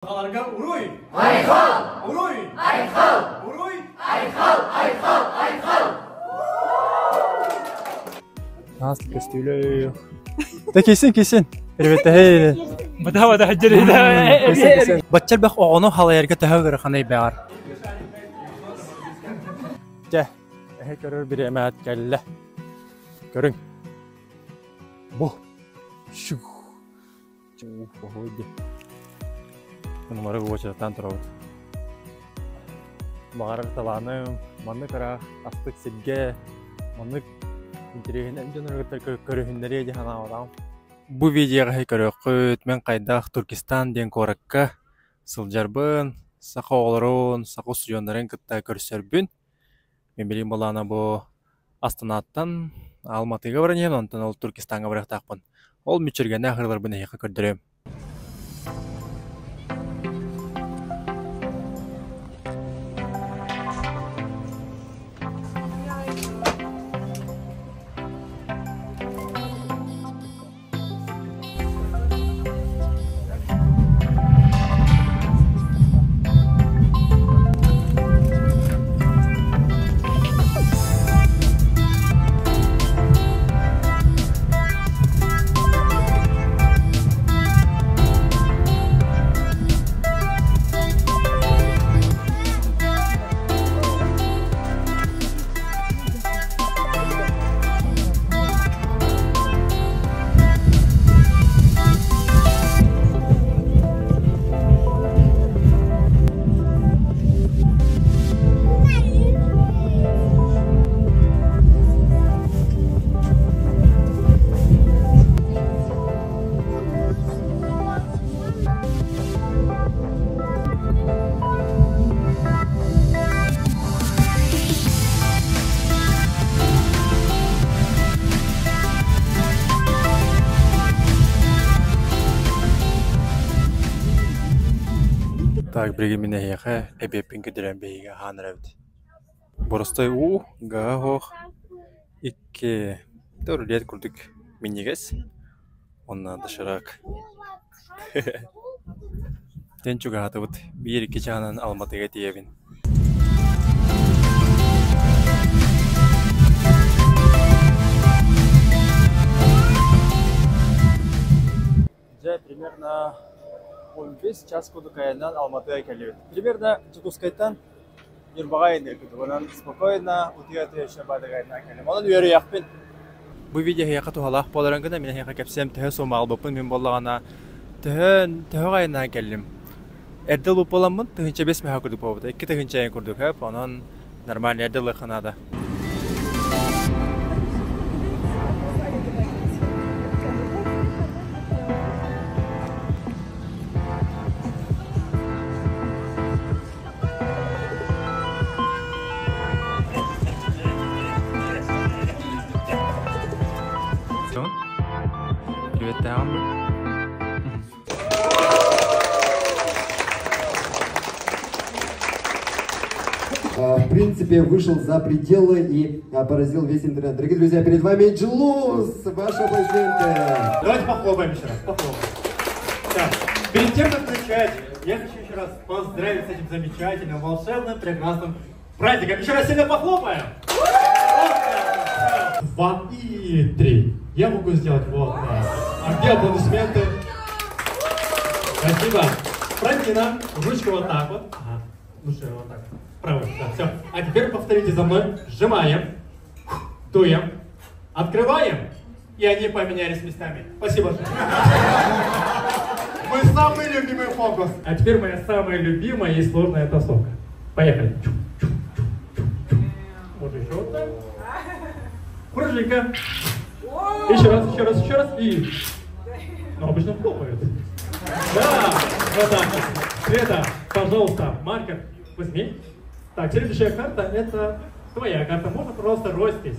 Сахаларга уруй! Айхал! Уруй! Айхал! Уруй! Айхал! Айхал! Айхал! Нас көстүүлүү. Да кисин кисин. Ребята, Бата бата кисин. Баччар бэх оҕону халайарга төһө ыараханай бэҕэр. Дьэ, эһэ көрөр бириэмэҕит кэллэ. Көрүҥ. Бу. Шух. Нумары уочараттаан турабыт. Баҕарар талааным маннык ыраах астык сиргэ, маннык интэриэһинэй дьону кытта көрүһүннэриэ дии санаабатаҕым. Бу видеоҕа көрүөххүт, мин хайдах Туркестан диэн куоракка сылдьарбын, саха оҕолорун, саха устудьуоннарын кытта көрсөрбүн. Мин билигин былаана бу Астанаттан Алматыга баран иһэн, онтон ол Туркестаҥҥа барыахтаахпын. Ол мүччүргэннээх ырыаларбын эһиэхэ көрдөрүөм. Так, билигин мин эһиэхэ эбиэппин көрдөрөн биһиги аһаан эрэбит. Боростой уу, гаһа оһох, икки рулет курдук минньигэс уонна доширак. Дьэн чугаһаатыбыт, биир-икки чаһынан Алматыга тиийэбин. Дьэ, примерно 15 час курдук айаннаан Алматыга кэллибит. Примерно Дьокуускайтан Ньурбаҕа айанныырбыт. Онон спокойно, утуйа-утуйа еще баадыга айаннаан кэллим. Онон үөрүйэхпин. Бу видео эһиэхэ туһалаах буоларын гына мин эһиэхэ кэпсиэм төһө суома аҕалбыппын мин буоллаҕына төһө төһөҕө айаннаан кэллим. Эрдэ лупаламмын 1005 мөһө курдук буолбута. 2000 айан курдук хөп, онон нормально эрдэ ылыахха наада. Приветтэҕим В принципе, вышел за пределы и поразил весь интернет. Дорогие друзья, перед вами Джлус! Ваши аплодисменты! Давайте похлопаем еще раз, похлопаем. Так, перед тем, как начать, я хочу еще раз поздравить с этим замечательным, волшебным, прекрасным праздником. Еще раз сильно похлопаем! Два и три. Я могу сделать вот так. А где аплодисменты? Спасибо. Франтина, ручку вот так вот. Ага. Лучше вот так. Правой, да, все. А теперь повторите за мной. Сжимаем, дуем, открываем, и они поменялись местами. Спасибо. Мой самый любимый фокус. А теперь моя самая любимая и сложная тасовка. Поехали. Вот еще вот так. Пружинка. Еще раз, еще раз, еще раз. И... Ну, обычно хлопают. Да, вот так вот. Света, пожалуйста, маркер возьми. Так, следующая карта это твоя карта. Можно просто роспись.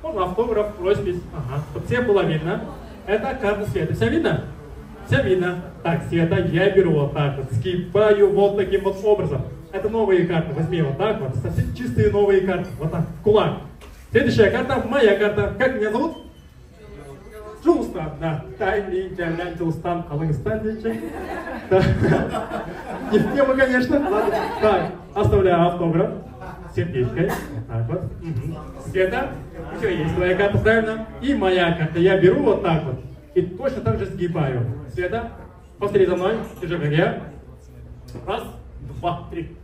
Можно автограф, роспись. Ага, чтобы всем было видно. Это карта Светы. Всем видно? Всем видно. Так, Света, я беру вот так вот, сгибаю вот таким вот образом. Это новые карты. Возьми вот так вот. Совсем чистые новые карты. Вот так, в кулак. Следующая карта, моя карта. Как меня зовут? Дьулустан, да. Тайми, Джаллян, Дьулустан, Халыҥыстан диэчи. Не в тему, конечно. Так, оставляю автограф. Сердечкой. Вот так вот. Света, у тебя есть твоя карта, правильно? И моя карта. Я беру вот так вот. И точно так же сгибаю. Света, повтори за мной. Держи, как я. Раз, два, три.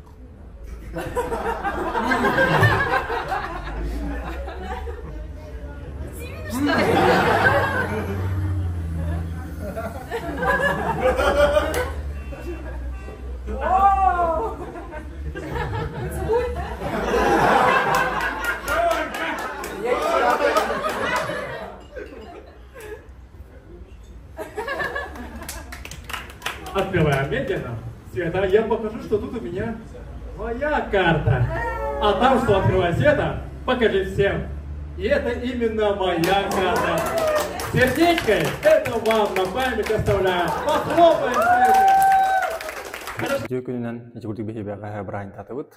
Открываем медленно. Света, я покажу, что тут у меня моя карта. А там, что открывай, Света, покажи всем. И это именно моя карта. Сердечкой это вам на память оставляю. Похлопаем, Света. Үтүө күнүнэн ити курдук биһиги бэҕэһээ бырааһынньыктаатыбыт.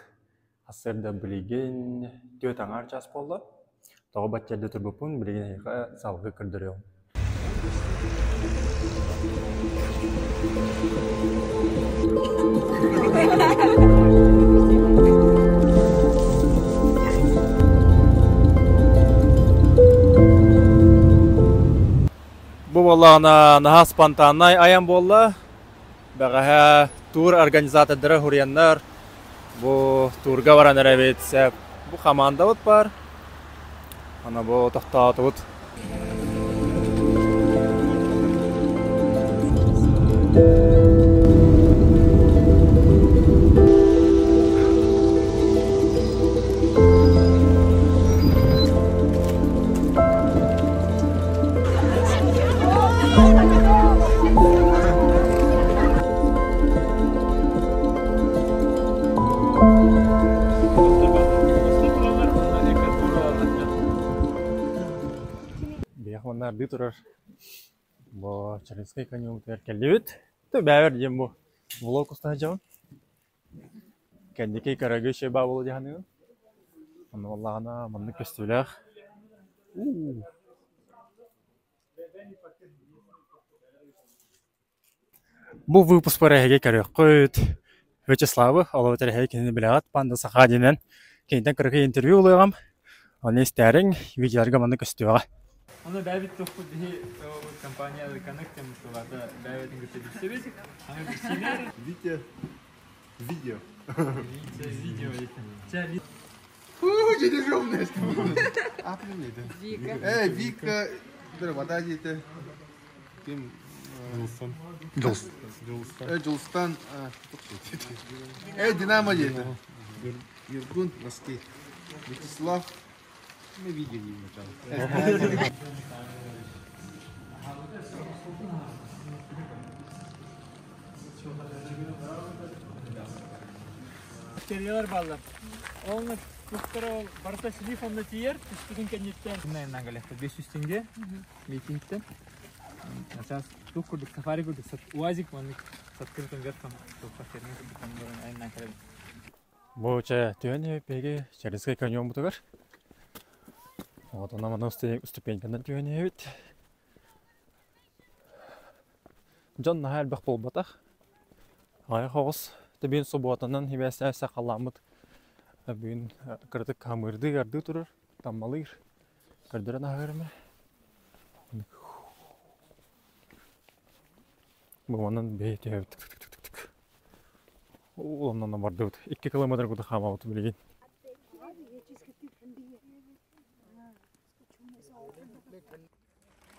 Сарсыарда билигин түөрт аҥаар чаас буолла. Тоҕо бачча эрдэ турбуппун билигин эһиэхэ салгыы көрдөрүөҕүм. Бу буоллаҕына наһаа спонтаннай айан буолла. Бэҕэһээ тур организатордара суруйаннар бу турга баран эрэбит сөп. Бу хамаандабыт баар. Аны бу тохтоотубут. Биэх уонна ардыы турар бу Чаринскай каньонутугар кэллибит. Бэбэр диэн бу влог уста сылдьабын. Кэнники көрөгү үчүгэй баа буолуо дии саныыбын. Онно буоллаҕына маннык көстүүлээх. Уу Бу выпускпар эһиги көрүөххүт Вячеславы, ол эбэтэр эһиги кинини билэҕит, Панда Саха диэнэн киниттэн кыракый интервью ылыаҕым. Ону истээриҥ, видеоларга манна көстүөҕэ. Ону бэйэбит туппут биһи компания Connect диэн тылата бэйэбитин кытта билсэбит. Аны билсиилэр. Витя видео. Витя видео. Чэ, Вика. Э, Вика, вода диэтэ. Ким? Дьулустан. Э, Дьулустан. Э, Динамо диэтэ. Юргун, носки. Вячеслав. Мы видели сначала. Бактериялар бааллар. Ол туктара ол барыта слив онно тиийэр, түспүтүн кэнниттэн. Нагалехта 500 тенге митингтен. Сейчас тух курдук сафари курдук уазик маннык с открытым верхом туохха ферме курдук айаннаан кэлэбит. Бу чэ түһэн биһиги Чаринскай каньонмутугар. Вот онно манна ступеньканан түһэн иһэбит. Дьон наһаа элбэх буолбатах. Аҕыйах оҕус тэбиэн субуотанан сибээстээн сахалааммыт бүгүн кыратык хамыырдыы ардыы турар, таммалыыр. Көрдөрөн аһыыр эмэ. Бу манан бэйэ түһэбит тык-тык-тык-тык. Оннон бардыбыт. 2 километр курдук хаамабыт билигин.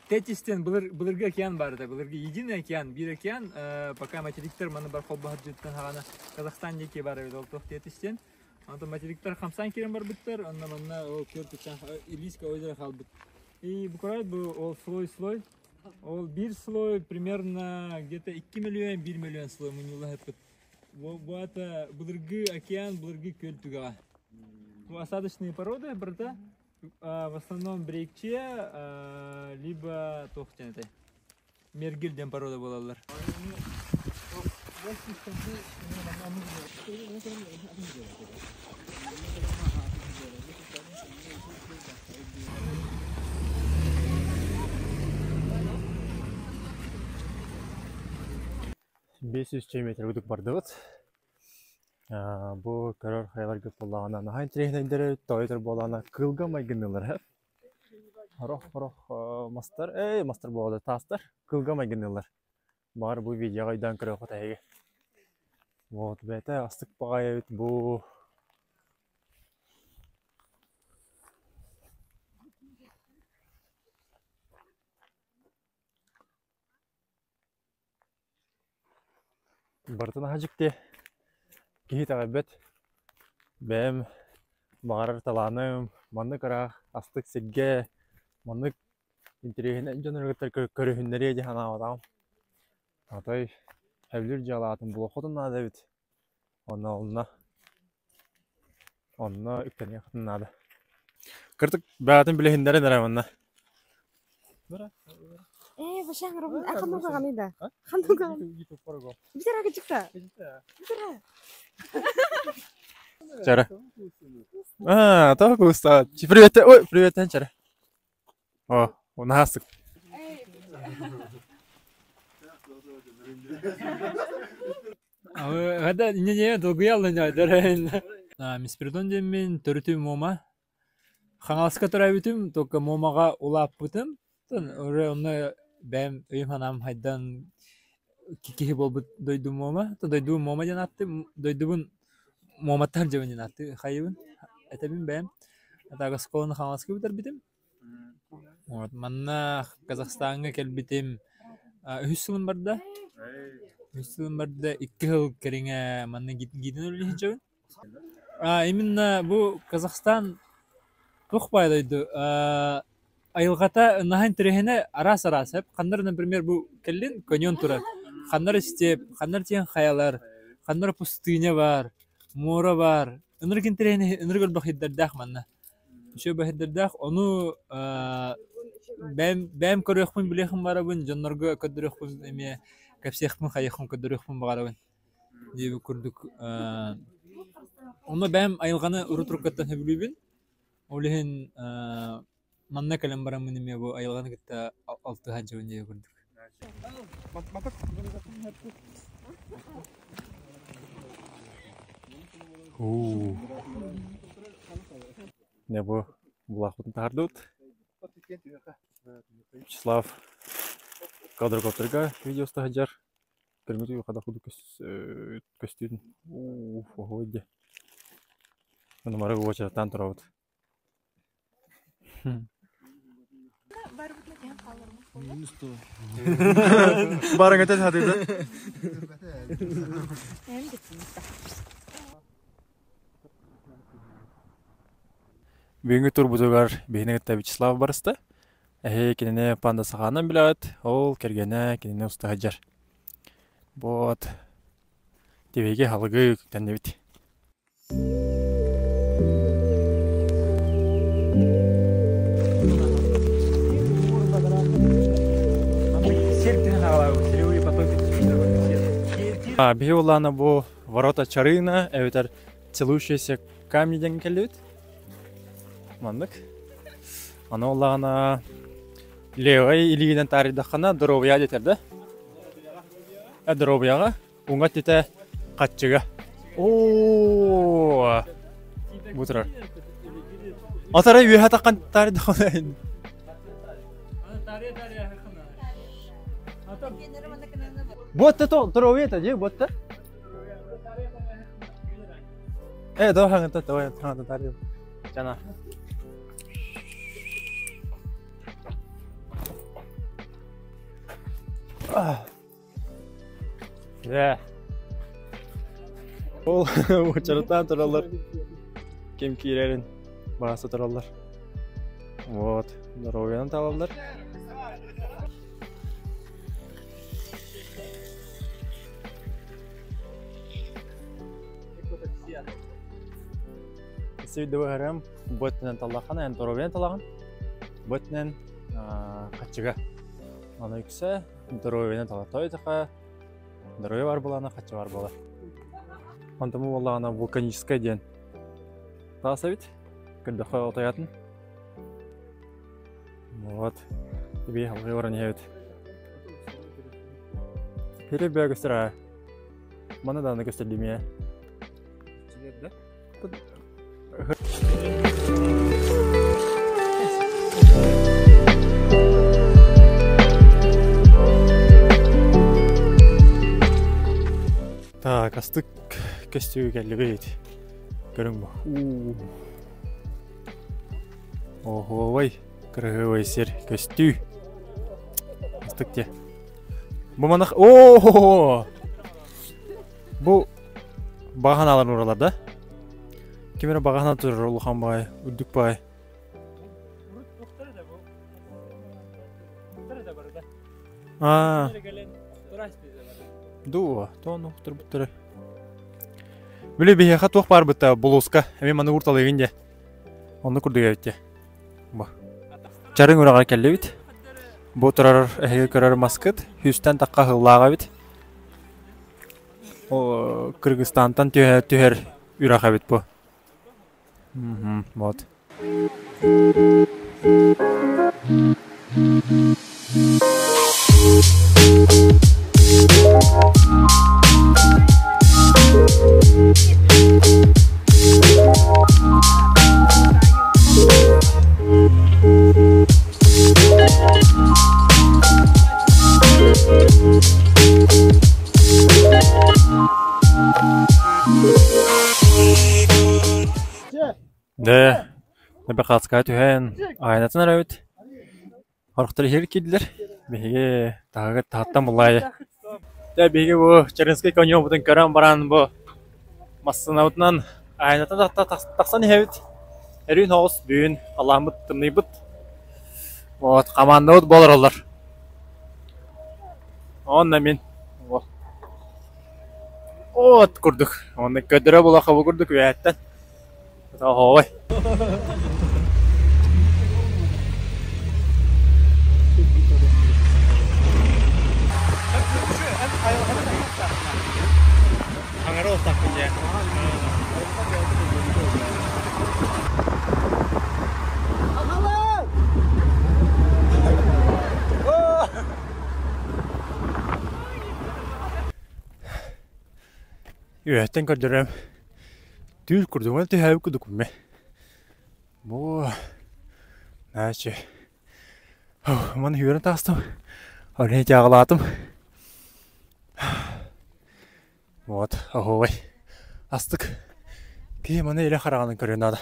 Тетистен былыр, былыргы океан бар да, былыргы единый океан, бир океан, пока материктер маны бар холбоһор дьыттан хаҕана Казахстан диэки бар эбит, ол туох Тетистен. Онтон материктар хамсаан киирэн барбыттар, онно манна ол көр Илийское озеро хаалбыт. И буквально бу ол слой-слой, ол бир слой примерно где-то 2 миллион, 1 миллион слой мунньулла сыппыт. Бу ата былыргы океан, былыргы күөл түгэҕэ. Бу осадочные породы барыта в основном брекче, либо туох диэн этэй мергель диэн порода буолаллар. 500 метр курдук бардыбыт. Бу көрөр хайаларгыт буоллаҕына наһаа интэриэһинэйдэр эбит, тоойутар буоллаҕына кыылга майгынныыллар эһэ. Сорох-сорох мастар, ээ мастар буолла таастар кыылга майгынныыллар. Баҕар бу видеоҕа өйдөөн көрүөххүт эһиги. Вот бэйэтэ астык баҕайы эбит бу Барытын аһа дьикти, киһи итэҕэйбэт, бэйэм баҕарар талааным маннык ыраах астык сиргэ, маннык интэриэһинэй дьону кытта көрүһүннэриэ дии санаабатаҕым. Отой сөбүлүүр дьыалаатын булуоххутун наада эбит. Онно онно онно үктэниэххитин наада. Кырдьык бэйэтин билиһиннэрэн эрэ манна. Э, башаң робин, а хануга ганыйда. Хануга. Битера кычыкта. Битера. Чара. А, то куста. Привет. Ой, привет, чара. О, наһаа Хата не долгуйаллын Миспирдон диэммин төрүтүм Муома. Хаҥаласка төрөөбүтүм, только Муомаҕа улааппытым. Уже онно бэйэм өйүм-санаам хайдан киһи буолбут дойдум Муома. Дойдубун Муома диэн ааттыым, дойдубун Муоматтан дьабын диэн ааттыы хайыбын, этэбин бэйэм. Так оскуоланы Хаҥаласка бүтэрбитим. Вот манна Казахстаҥҥа кэлбитим үһүс сылым барда. Үһүс сылым барда, 2 сыл кэриҥэ манна гидинэн үлэлии сылдьабын. Именно бу Казахстан туох баай дойду айылҕата наһаа интэриэһинэй араас-араас эп. Ханна например бу кэллин каньон турар, ханна эрэ степь, ханна эрэ тиийэн хайалар, ханна эрэ пустыня баар, муора баар. Ынырык интэриэһинэй, ынырык элбэх сирдэрдээх манна. Үчүгэй бэһирдэрдээх, ону бэйэм бэйэм көрүөхпүн билиэхпин баҕарабын, дьоннорго көрдөрүөхпүн эмиэ кэпсиэхпин, хайыахпын көрдөрүөхпүн баҕарабын диэбит курдук онно бэйэм айылҕаны урут-уруккаттан сөбүлүүбүн. Ол иһин манна кэлэн бараммын эмиэ бу айылҕаны кытта алтыһа сылдьабын диэбит курдук. Уу. Не бу булаахпытын таһардыбыт. Вячеслав квадрокоптерга видео сылдьар. Көрмөтү хада кудук көстүүтүн. Уу, оһуой дьэ. Маны уочараттаан турабыт. Барыҥ этэ сатыыта. Бүгүҥҥү турбутугар биһини кытта Вячеслав барыста. Эһи кинини панда сахаанан билэҕит, ол кэргэнэ кинини уста сылдьар. Вот. Тибиги халыгы тэннибит. Биһи улаана бу ворота Чарына эбэтэр целующиеся камни диэн кэллибит. Маннык. Аны улаана левай илиинэн таарыйдаххына доруобуйа диэтэр да? Доруобуйаҕа Уҥа өттүтэ хаччыга. Оо, бу турар. Атара үөһэ таххан таарыйдаххына. Буотта торовета дии буотта. Э, то хаңыта то хаңыта тарыйым. Жана. Дьэ. Ол уочаратаан тураллар. Ким киирэрин бааса тураллар. Вот, здоровьянан талаллар. Сүйдүбэһэрем бөттүнэн таллахана, эн здоровьян талагын. Бөттүнэн хаччыга. Аны үксэ Здоровьены талатой-таха, здоровье бар буолаана хачча бар буолар. Онтон бу буоллаҕына вулканическай диэн таас эбит. Көрдөххө отойатын. Вот. Тебе халҕыы баран иһэбит. Перебегустара. Маны даҕаны көстөрдүм ээ. Так, астык көстүү кэллибит. Көрүҥ бу. Уу. Оһуобай, кырыһыабай сир көстүү. Астык те. Бу манах... О! Бу баҕаналар уралар да? Ким эрэ баҕана турар улахан баҕайы, үрдүк баҕайы. Аа. Дуо, тоон охторбуттара. Били биһиэхэ туох баар бытта булууска, эми маны уурталыгын дьэ. Онну курдук эбит дьэ. Бу. Чарыҥ үрэҕэр кэллибит. Бу турар эһиги көрөр маскыт сүүстэн тахха ыһыллаах эбит. О, Кыргызстантан түһэ түһэр үрэх эбит бу. Мгм, вот. Дэ, Набихатская түһэн айанатын эрэбит. Орохтор иһигэр киирдилэр. Биһиги таһыгар таһыттан буллаайы. Дьэ, биһиги бу Чернскэй каньонбутун көрөн баран бу массыынабытынан айанатын тахсан иһэбит. Өрүүн оҕус бүгүн халааммыт тымныйбыт. Вот, командабыт буолар Онно мин от курдук. Онно көдөрө була хабы курдук үөһэттэн. Оһоой. Аҥара ортакпын дьэ. Үөһэттэн көрдөрөм түүл курдугунан түһээбит курдукпун мэ. Бу наачы маны үөрэн таҕыстым. Орней тягалаатым. Вот, оһуобай. Астык. Киһи маны илэ хараҕынан көрүөн наада.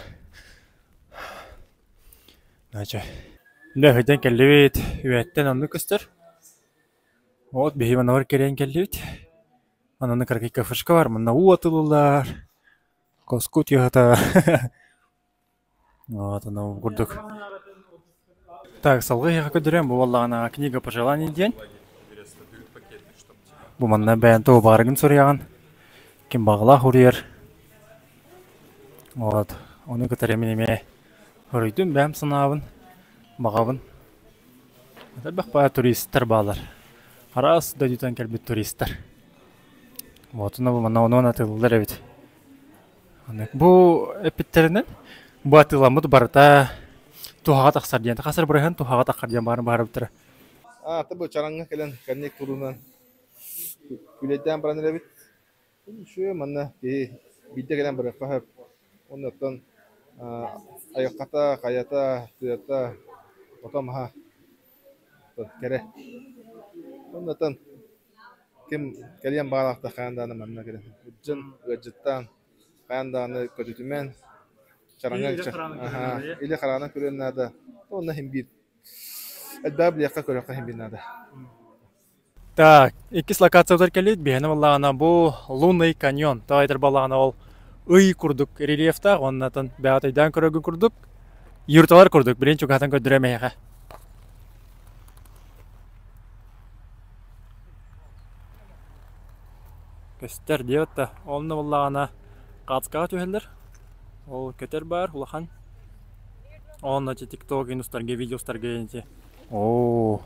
Наача. Лөһөйдөн кэллибит. Үөһэттэн оннук көстөр. Вот биһи манабар кэлэн кэллибит. Манна кыракый кафешка бар, манна уу атылылар. Коскут яһата. Вот оно курдук. Так, салгыы эһиэхэ көрдөрөм, бу буоллаҕына книга пожеланий диэн. Бу манна бэйэн тугу баҕаргын суруйаҕын. Ким баҕалаах уруйар. Вот. Ону кытары мин эмиэ хоруйдум бэйэм санаабын, баҕабын. Элбэх баҕа туристар баалар. Араас дойдутан кэлбит туристар. Вот, ону манна онон атыылыыллар эбит. Бу эппиттэринэн, бу атыыламмыт барыта туһаҕа тахсар диэн, хас эрэ бырыһыан туһаҕа таххар диэн баарын баҕарбыттара. Аа, бу чараҥҥа кэлэн кэнник туруунан күлэйдээн баран эрэбит. Үчүгэй манна киһи биирдэ кэлэн барыахха сөп. Уонна оттон айылҕата, хайата, тыата, ото-маһа кэрэ. Уонна оттон ким кэлиэн баҕалаахтар хайаан даҕаны манна кэлэн ыалдьан, ыалдьыттаан, хайаан даҕаны көтүтүмэн, чараҥҥа илэ хараҕынан көрүөн наада. Уонна иһин биир элбэҕи билиэххэ, көрүөххэ иһин биир наада. Так, иккис локациябытыгар кэллибит. Биһиэнэ буоллаҕына бу Лунный каньон. Тоҕо этэр буоллаҕына ол ый курдук рельефтаах уонна атын бэйэҕит өйдөөн көрөргүн курдук юрталар курдук. Билин чугаһатан көрдөрүөм эһиэхэ. Көстөр диэбит да. Онно буоллаҕына хаацкаҕа түһэллэр. Ол көтөр баар улахан. Онно тикток устарга видео устарга ити. Оо.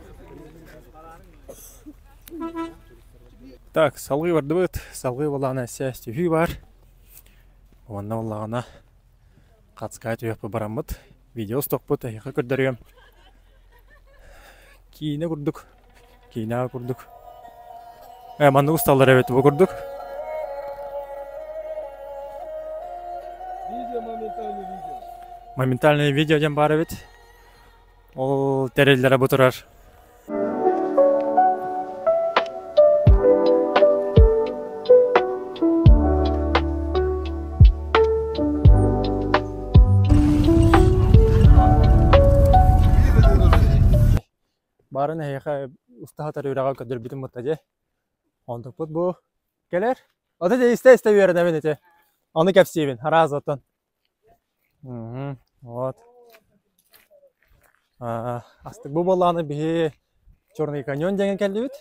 Так, салгыы бардыбыт. Салгыы буоллаҕына өссө түһүү баар. Уонна буоллаҕына хацкай түһүөхпүт бараммыт. Видео устуохпут, эһиэхэ көрдөрүөм. Киинэ курдук. Киинэҕэ курдук. Э, маннык усталлар эбит бу курдук. Моментальное видео диэн баар эбит. Ол тэриллэрэ бу турар. Баарын эһиэхэ устаһатар үрэҕи көрдөрбүтүм бутта дьэ. Онтукпут бу кэлэр. Ото дьэ истэ-истэ үөрэнэбин ити. Ону кэпсиибин, араас оттон. Вот. Астык бу буоллаҕына биһи Черный каньон диэҥҥэ кэллибит.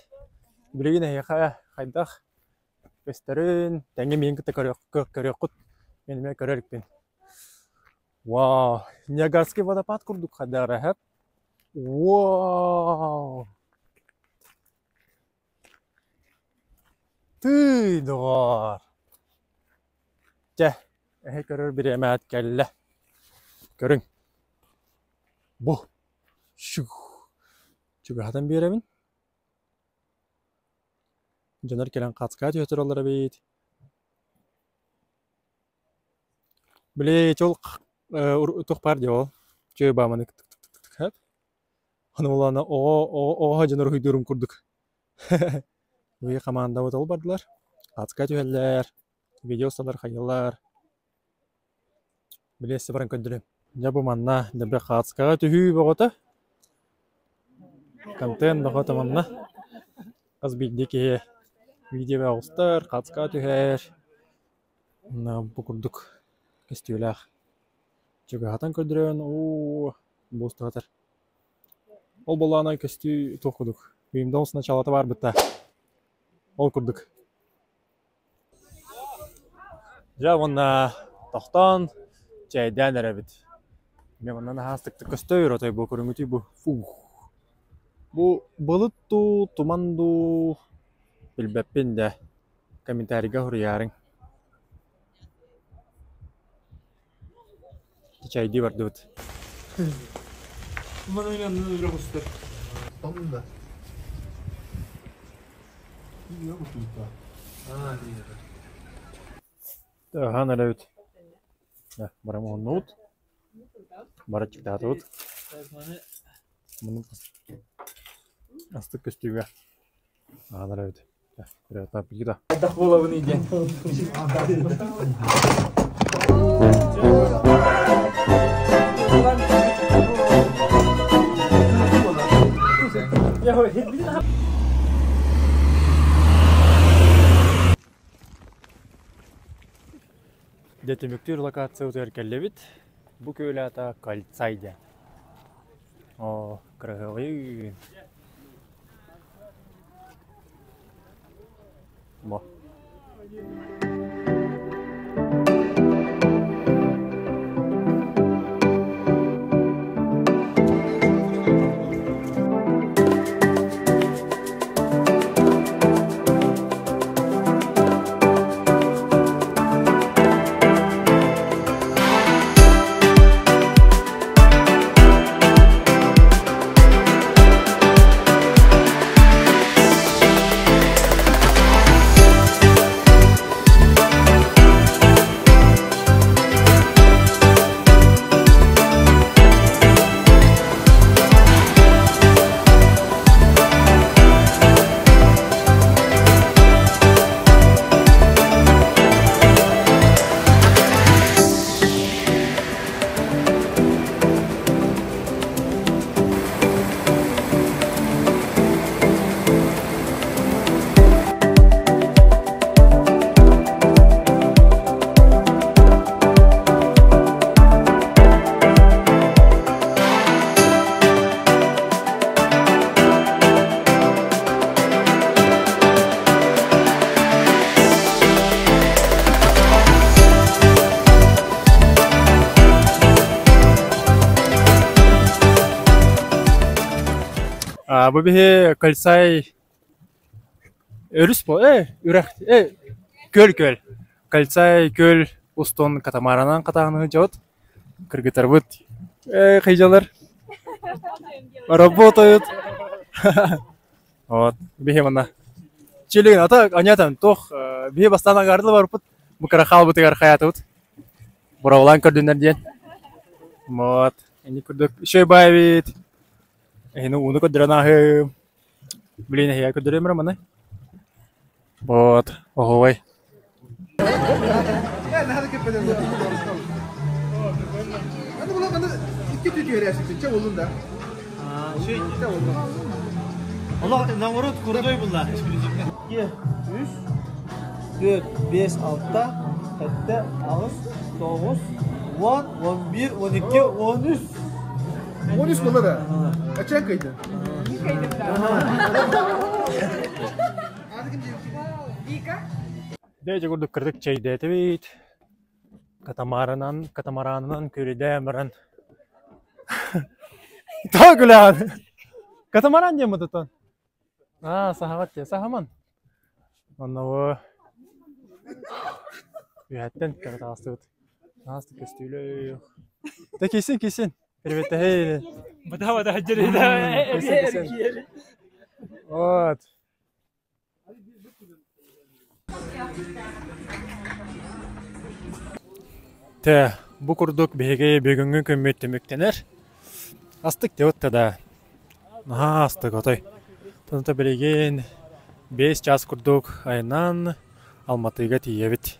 Билигин эһиэхэ хайдах көстөрүн тэҥҥэ миигин кытта көрүөххүт. Мин эмиэ көрө иликпин. Вау! Ниагарский водопад курдук хайдах эрэ эһэп. Вау! Тыый, доҕоор! Чэ, эһи көрөр бириэмэҕит кэллэ. Көрүҥ. Бу чугаһатан биэрэбин. Дьоннор кэлэн хацкаа түһэ тураллар эбит. Били чол туох баар дии ол чүө бааманы Аны улаана оҕо оҕо дьон уруһуйдуурум курдук. Биһиги хамаандабыт ол бардылар. Ацка түһэллэр, видео усталар хайалар. Били өссө баран көрдөрүм. Дьэ бу манна дебре хаацкаҕа түһүү бөҕөтө. Контент бөҕөтө манна. Хас биирдии киһи видео оҕустар, хаацкаҕа түһэр. Бу курдук көстүүлээх. Чугаһатан көрдөрөн, уу, буустаатар. Ол буоллаҕына көстүү туох курдук. Windows началата баарбыт да. Ол курдук. Дьэ уонна тохтоон чээйдээн эрэбит. Эмиэ манна наһаа астыктык көстөр отой бу көрүҥүтүй бу. Фух. Бу былыт дуу, туман дуу билбэппин да. Комментарийга суруйаарыҥ. Чэйдии бардыбыт. Аһаан эрэбит. Барам уһуннубут. Бары чыктаатыбыт. Астык көстүүгэ. Аһаан эрэбит. Хайдах буолабыный диэн. Дьэ түмүктүүр локациябытыгар кэллибит. Бу күөл аата Кольцай диэн. Оо, кыраһыабайын. Бо. Бу биһи Кольцай өрүс бо үрэх күөл күөл Кольцай күөл устун катамаранан катааны сылдьабыт кыргыттарбыт кыйдьалар работают вот биһи манна чилигин ата анятан туох биһи бастаан агаарды барбыт бу кыра хаалбытыгар хайаатыбыт. Боровалаан көрдүннэр диэн. Вот. Ини курдук үчүгэй баай эбит. Эһини ууну көрдөрөн ааһыым. Блин, эһиэхэ көрдөрүөм эрэ маны. Вот, оһуобай. Наоборот, крутой была. 2, 3, 4, 5, 6, 7, 8, 9, 10, 11, 12, 13. 13 буолла да? Ачан кыйдын. Дэ курдук кырдык чэйдээтибит. Катамаранан, катамаранынан көрүдээн баран. Тоҕо күлэҕин? Катамаран диэн бутутун. Аа, саһаҕат диэ, саһаман. Онно үөһэттэн кыра таҕыстыбыт. Наһаа көстүүлээх. Да киирсин, киирсин. Привет, Бата бата Киирсин, киирсин. Вот. Тэ, бу курдук биһиги бүгүҥҥү күммүт түмүктэнэр. Астык диэбит да, наһаа астык отой. Онто билигин 5 час курдук айаннаан Алматыга тиийэбит.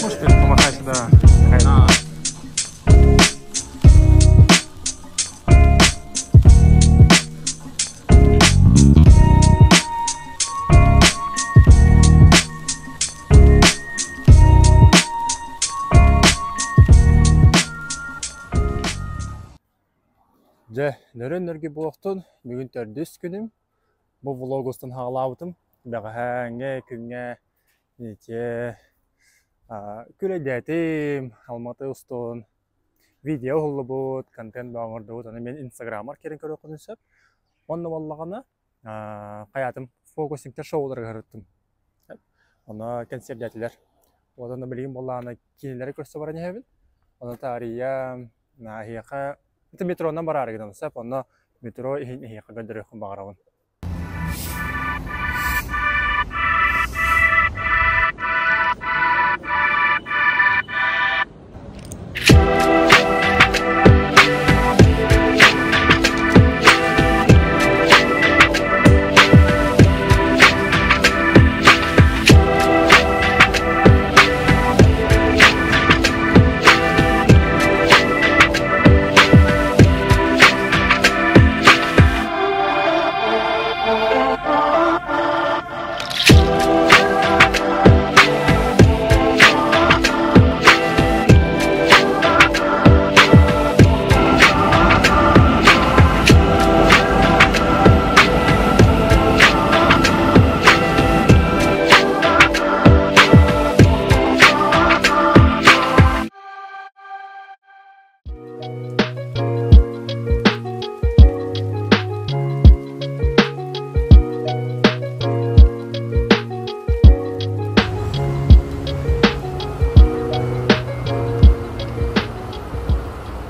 Можешь помахать сюда? Дьэ, нөрүөн-нөргүй буолуохтун, бүгүн төрдүс күнүм. Бу влог устун хаалаабытым. Бэҕэһээҥҥи күҥҥэ ити күлэйдээтим, Алматы устун видео уһуллубут, контент оҥордубут. Аны мин инстаграммар киирэн көрүөххүтүн сөп. Онно буоллаҕына хайаатым фокусингтар шоуларыгар ыһырыттым. Ону кэнсиэрдээтилэр. Уонна билигин буоллаҕына кинилэри көрсө баран иһэбин. Ону таарыйа эһиэхэ ити метронан бараары гынан сөп. Онно метро иһин эһиэхэ көрдөрүөхпүн баҕарабын.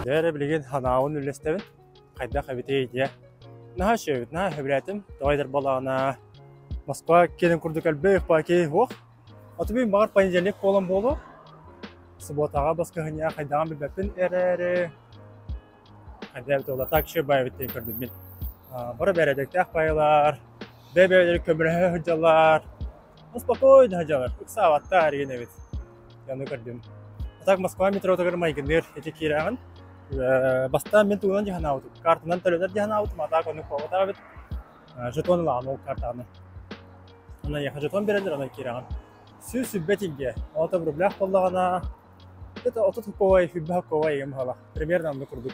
Дьэ эрэ билигин ханаабын үллэстэбин. Хайдах эбитий диye. Наһаа үчүгэйбит, наһаа сөбүлээтим. Тоҕо этэр буоллаҕына, Москва киэнин курдук элбэх баки суох. Оту мин баҕар понедельник буолан буолуо. Субуотаҕа баскыһынньа хайдаҕын билбэппин эрээри хайдах эбит так еще баайбыт диэн көрдүм мин. Бары бэрээдэктээх баайылар, бэйэ-бэйэлэрин көмөлөһө сылдьаллар. Спокойно сылдьаллар, ыксаабаттар эргин эбит. Ону көрдүм. А так Москва метротугар майгынныыр ити киирэҕин. Бастаан мин тугунан дьаһанаабытым, картанан төлөнөр дьаһанаабытым, а так ону куобатах эбит. Жетон ылаҕын ол картаны. Онон эйиэхэ жетон биэрэллэр, онон киирэҕин. 120 тенге. Ол в рублях буоллаҕына, это 30 хуковай, 20 хуковай игин баһала. Примерно оннук курдук.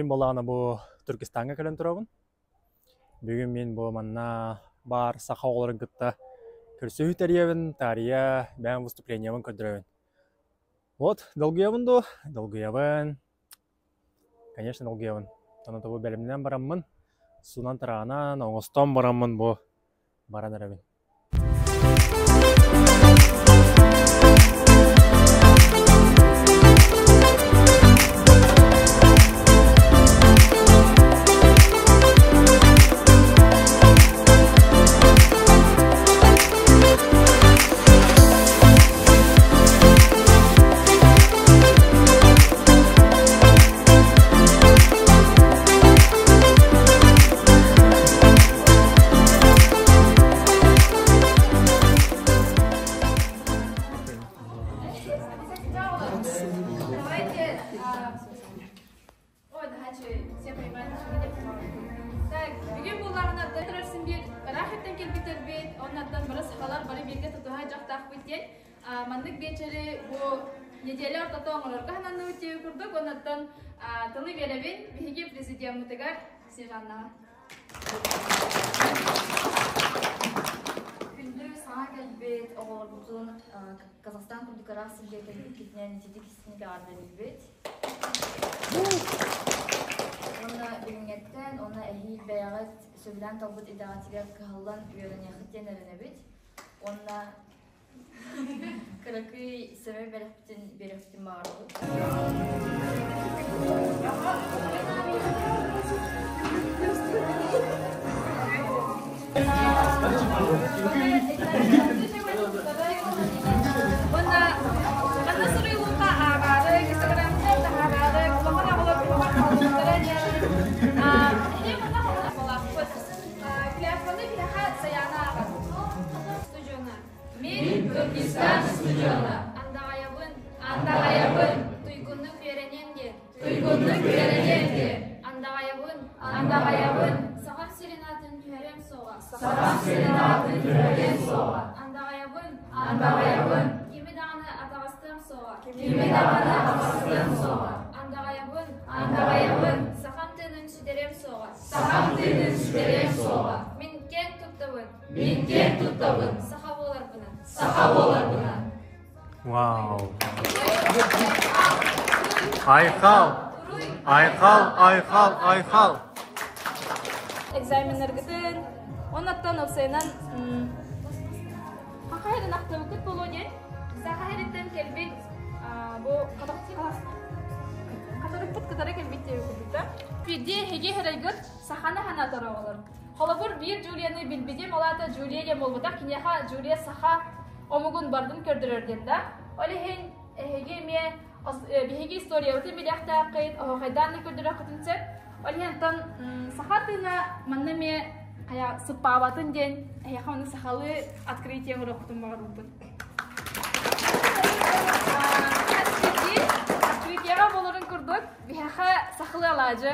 Мин буоллаҕына бу Туркестаҥҥа кэлэн турабын. Бүгүн мин бу манна баар саха оҕолорун кытта көрсүһүү тэрийэбин, таарыйа бэйэм выступлениебын көрдөрөбүн. Вот, долгуйабын дуо? Долгуйабын. Конечно, долгуйабын. Ону тобу бэлэмнэнэн бараммын, суунан-тараанан, оҥостон бараммын бу баран эрэбин. Давайте, ой, давайте, все понимают, что Так, бүгүн буллаҕына турарсын биир ыраах иттэн кэлбитэрбит, оннаттан бары сахалар бары бииргэ тутуһа дьахтаахпыт диэн маннык биэчэри бу неделя ортото оҥорорго сананныбыт диэби курдук, оннаттан тылы биэрэбин биһиги президеммытыгар Снежаннаҕа. Күндү саҥа кэлбит оҕолорбутун Казахстан курдук ыраах сиргэ кэлбиккитинэн ититик истиҥник эҕэрдэлиибит. Уонна билиҥҥэттэн уонна эһиил бэйэҕит сөбүлээн талбыт идэҕитигэр кыһаллан үөрэниэххит диэн эрэнэбит. Уонна кыракый сэмэй бэлэхпитин биэриэхпитин баҕарабыт. Уонна манна суруйулунна ааҕаары, Инстаграмҥа таһаараары, улахан оҕолор улахан оҕолордара диэн эһиги манна холоһолоохпут. Клятваны биһиэхэ Саяна ааҕар. Студиона. Мин Туркестан студиона. Андаҕайабын. Андаҕайабын. Туйгуннук үөрэниэм диэн. Туйгуннук үөрэниэм диэн. Андаҕайабын. Андаҕайабын. Сахам сирин аатын түһэриэм суоҕа. Сахам сирин аатын түһэриэм суоҕа. Андаҕайабын. Андаҕайабын. Кими даҕаны атаҕастыам суоҕа. Кими даҕаны атаҕастыам суоҕа. Андаҕайабын. Андаҕайабын. Сахам тыынын сүтэриэм суоҕа. Сахам тыынын сүтэриэм суоҕа. Мин киэн туттабын. Мин киэн туттабын. Саха буоларбынан. Саха буоларбынан. Вау! Айхал! Айхал, айхал, айхал! Экзаменнаргытын, оннаттан опсайынан хахайрын ахтыбыккыт буолуо диэн саха сириттэн кэлбит бу хатырыкпыт кытары кэлбит диэби курдук да. Пиди эһиги хэрайгыт саханы ханатар оҕолор. Холобур, биир Джулияны билбитим, ол аата Джулия диэн буолбатах, киниэхэ Джулия саха омугун бардын көрдөрөр диэн да. Ол иһин эһиги эмиэ биһиги историябытын билиэхтээххит, оһуохайдаан да көрдөрүөххүтүн сөп. Ол иһин оттон саха тыына манна эмиэ хайа сыппаабатын диэн эһиэхэ ону сахалыы открытие оҥоруохпутун баҕарбыппыт. Открытиеҕа буоларын курдук, биһиэхэ сахалыы алаадьы.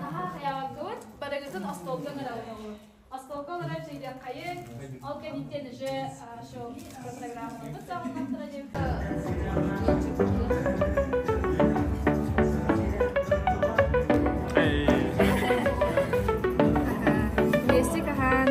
Наһаа хайаабаккыбыт, барыгытын остуолга ыҥырабыт. Остуолга олорон чэйдиэххэйиҥ, ол кэнниттэн уже шоу программабыт саҕаланахтара диэн. Вместе кахан.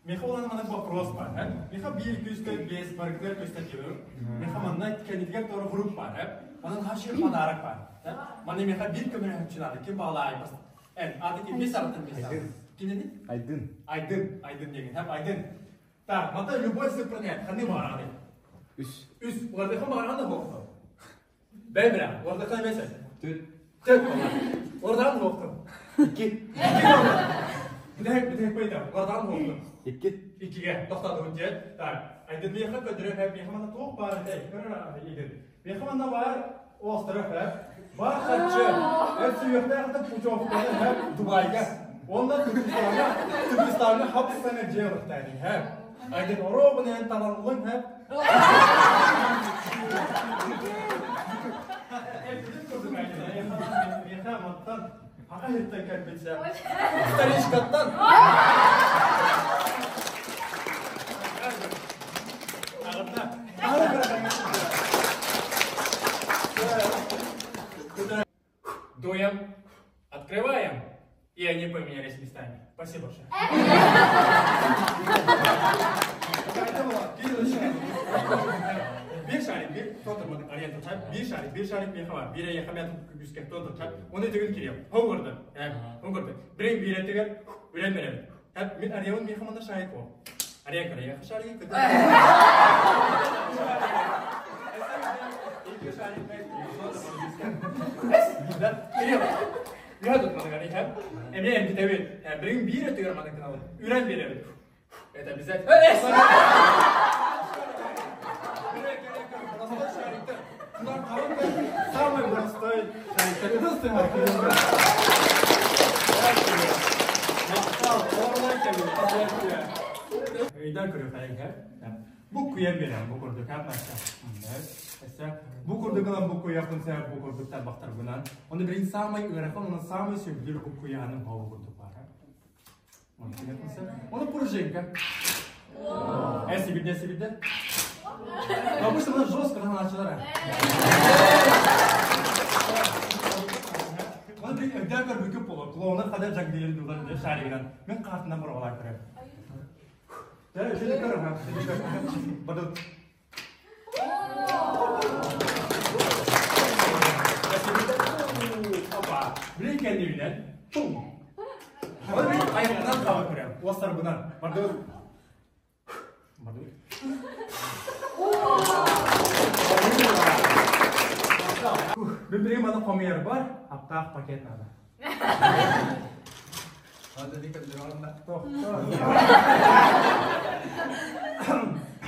Миха улахан маннык вопрос бар. Миха биир күстэ бес баргытыгар көстө диyorum. Миха манна кэннитигэр тору групп бар. Манан хашир подарок бар. Манна миха биир көмөлөһүччү надо. Ким баҕалаай Эн аты ким бес атын бес Кинини? Айдын. Айдын. Айдын деген. Хап Айдын. Так, мата любой цифрны ханы бараны. Үс. Үс. Оларды ким бараны бокто. Бэбра. Оларды ким бесе? Төрт. Төрт. Ордан бокто. Икки. Икки. Бүтэһик, бүтэһик пойда. Улардаан буолду. Икки. Иккигэ тохтоотубут диэн. Так, Айдын миэхэ көдөрө хэп, миэхэ манна туох баар этэй? Көрөр Айдын. Миэхэ манна баар оостара хэп. Бар харчы. Эр сүһүөхтээх путевканы хэп Дубайга. Онно Түркистанга, Түркистанга хап сана дьиэ ылыктаani хэп. Айдын оруобунан талаллың хэп. Эппитин курдук Айдын. Миэхэ мантан Аҕа иһиттэн кэлбитсэ. Старичкаттан. Дуем, открываем, и они поменялись местами. Спасибо большое. Биир шарик, биир тотормадык арыйан тутар, биир шарик, биир шарик миэхэ бар, биир эйиэхэ мен күүскэ тотор, Оны төгүл кириэм. Хо көрдө. Хо көрдө. Бирин биирэтигэр үрэн берем. Мин арыйабын миэхэ манна шарик о. Арыйа карайа шарик көтө. Эмиэ эмтитэбит. Бирин биир өтүгэр маннык гынабын. Үрэн биэрэбит. Это обязательно. Самый простой Өйдөн көрүөххэ бу куйан биэрэн бу курдук бу курдук ылан бу куйахтын сэ бу курдук тарбахтарбынан оны билин самый ыарахан оны самый сөбүлүүр бу куйаанын бу курдук баар Оны пружинка. Эсибидде, эсибидде. Обычно она жестко начала. Оны bir evden bir büküp olur. Клоуна kadar жонглер дулар деп шаригынан. Мен қартынан бір олар кірем. Дәрі, шөйлі көр, Бадыл. Опа. Билин кэннибинэн. Пум. Айахынан хаба көрөм. Уостарбынан. Бардыбыт. Бардыбыт. Билбирин маны хомуйар бар, аптаах пакет надо.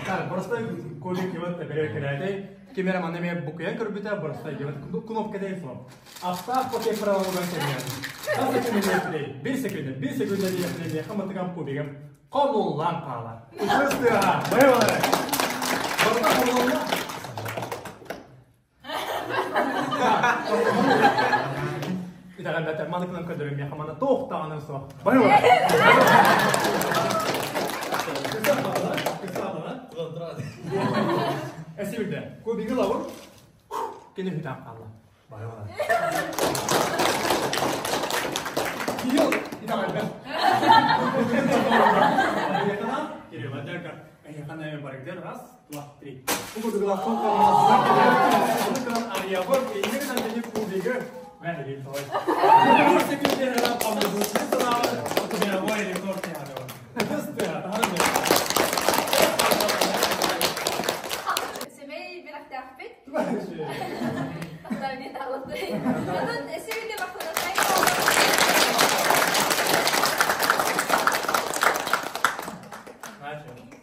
Так, просто колик кемет берер келәтей. Кемера маны мен букуян көрбүтэ, просто кемет кнопка дей фо. Аптаах пакет праволуган кемер. Хас секунда бир секунда, бир секунда диэхле хаматыган пубигем. Комуллан хаала. Үчүстү, байбалар. Барта комулла. Итэҕэлбэтэр маныкынан көрдөрүм миэхэ манна туох даҕаны суох. Байбалар. Эсибилде. Кубиги лавыр. Кини хүтән хаалла. Байбалар. Кирилл, итэҕэлбэт. Кирилл, Эйхана барыгдар раз, два, три. Сэмэй бэлэхтээхпит. Онон эсибите махтанасай.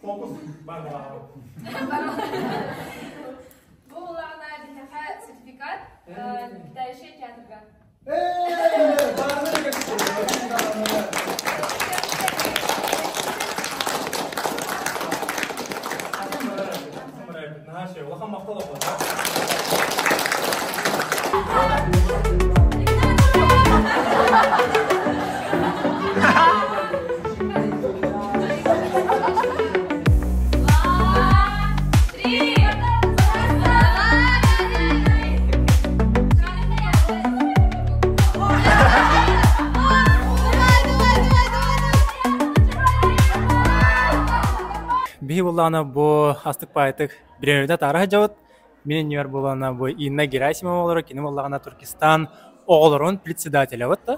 Фокус бар Бу буллаҕына биһиэхэ сертификат питающий театрга. Улахан махтал Биһи буллаҕына бу астык паайтык бириэмэбитэ таара сылдьабыт. Мин иннибэр буоллаҕына бу Инна Герасимова олорор, кини буоллаҕына Туркестан оҕолорун председателя вот да?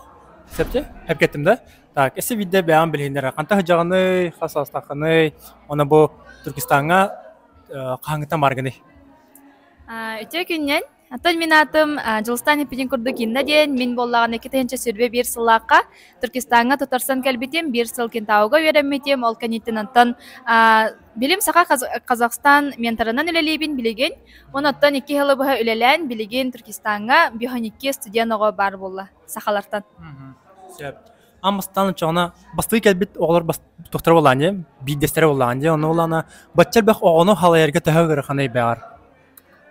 Сөпчө? Эпкеттим да? Так, эссе видде бэйэҕин билиһиннэр ханта сылдьаҕыный, хас саастааххыный, уонна бу Туркестаҥҥа хаһааҥҥыттан бааргыный? Үтүө күннэн. Оттон мин аатым Дьулустаан эппитин курдук Инна диэн, мин буоллаҕына 2021 сыллаахха Туркестаҥҥа тутарсан кэлбитим, биир сыл Кентауга үөрэммитим, ол кэнниттэн онтон билим саха Казахстан менторынан үлэлиибин билигин. Уонна оттон икки сылы быһа үлэлээн, билигин Туркестаҥҥа 52 студент оҕо баар буолла сахалартан. Сөп. Аммастан оччоҕуна бастыы кэлбит оҕолор тохторо буоллаан дии, биирдэстэрэ буоллаҕын дии, онно буоллаҕына бачча элбэх оҕону халайарга төһө ыараханай бэҕэр?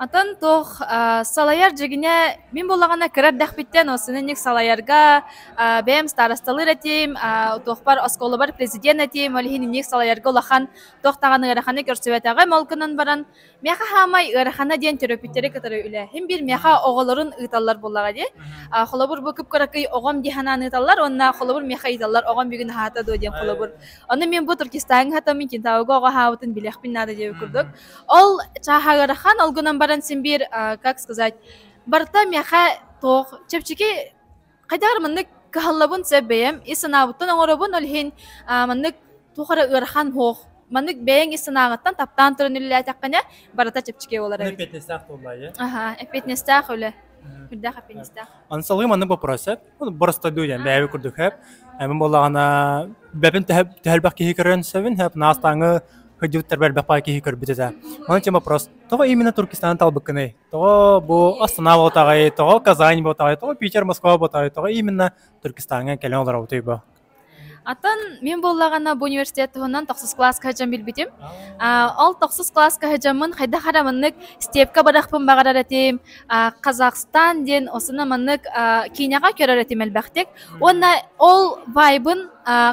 Атын туох салайар дьигинэ мин буоллаҕына кыра эрдэхпиттэн осунунньук салайарга бэйэм старосталыыр этим, туохпар оскуолабар президент этим, ол иһин инник салайарга улахан туох даҕаны ыараханы көрсүбэтэҕим. Ол гынан баран миэхэ хаамай ыарахана диэн төрөппүттэри кытары үлэ. Һин биир миэхэ оҕолорун ыыталлар буоллаҕа дии. Холобур бу кып-кыракый оҕом дии санаан ыыталлар уонна холобур миэхэ ыйыталлар оҕом бүгүн аһаата дуо диэн холобур. Ону мин бу Туркестаҥҥа хатаммын Кентауга оҕо аһаабытын билиэхпин наада диэбит курдук. Ол чааһа ыарахан, ол гынан баран син биир, как сказать, барыта миэхэ туох чэпчэки хайдах эрэ маннык кыһаллабын сөп бэйэм ис санаабыттан оҥоробун, ол иһин маннык туох эрэ ыарахан суох. Маннык бэйэҥ ис санааҕыттан таптаан туран үлэлээтэххинэ, барыта чэпчэки буолар эбит. Эппиэтинэстээх буолла, ээ? Аха, эппиэтинэстээх үлэ. Үрдээх эппиэтинэстээх. Аны салгыы маннык боппуруос сөп. Боростойдуу диэн бэйэбит курдук сөп. Мин буоллаҕына бэбин төһөлбөх киһи көрөн сөбүн сөп. Наастааҥы Ходьуттар элбэх баҕайы киһи көрбүт этэ. Онон чем вопрос, тоҕо именно Туркестаны талбыккыный? Тоҕо бу Астана буолтаҕай, тоҕо Казань буолтаҕай, тоҕо Питер, Москва буолтаҕай, тоҕо именно Туркестаҥҥа кэлэн олоробутуй бу? Атын мин буоллаҕына бу университет туһунан тохсус кылааска сылдьан билбитим. Ол тохсус кылааска сылдьаммын хайдах эрэ маннык степка барыахпын баҕарар этим. Казахстан диэн осуна маннык киинэҕэ көрөр этим элбэхтик. Уонна ол вайбын